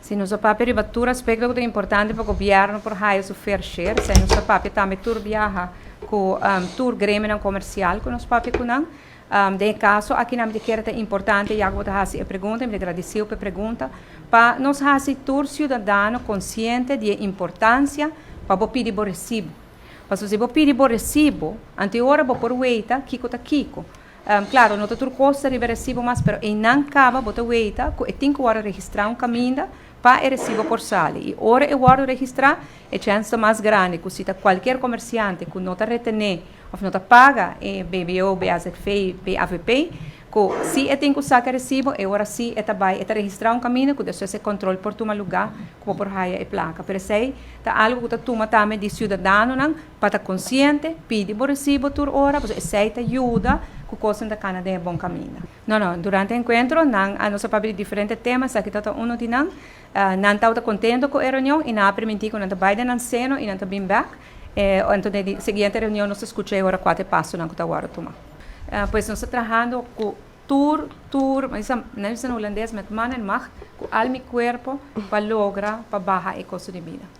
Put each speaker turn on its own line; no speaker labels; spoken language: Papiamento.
Si, nos a papia riba tur aspecto cu ta importante pa gobierno por haya su fair share. Esey nos ta papia tambe tur biaha cu tur gremionan comercial cu nos papia cu nan. Den e caso aki nan mi ta kere ta importante, ya cu bo ta haci e pregunta, y mi ta gradiciu pa e pregunta, pa nos haci tur ciudadano consciente di e importancia pa bo pidi bo recibo. Pasobra si bo pidi bo recibo, anto e ora bo por weita kico ta kico. Claro, no ta tur cos ta riba e recibo mas, pero eynan caba bo ta weita cu e tin cu wordo registra un caminda pa e recibo por sali. Y ora e wordo registra, e chens ta mas grandi cu si ta cualkier comerciante cu no ta retene of no ta paga e BBO, BAZV, BAVP, cu si e tin cu saca e recibo, e ora si e ta bay, e ta registra un caminda cu despues e control por tuma luga cu bo por haya e placa. Pero esey ta algo cu ta tuma tambe di ciudadanonan Pa ta konsiente, pidi bo resibo tur ora, pasobra esei ta yuda ku kosnan ta kana den e bon kaminda. No, no, durante e enkuentro nan a nos a papia di diferente tema, esaki tabata uno di nan. Nan tabata kontento ku e reunion i nan a primintí ku nan ta bai den nan seno i nan ta bin bèk. Anto den di siguiente reunion nos ta skucha e ora kua ta e pasonan ku ta wòrdu tuma. Pues nos ta trahando ku tur, tur, nan bisa na hulandes met man en macht, ku al mi kuerpo pa logra pa baha e kosto di bida.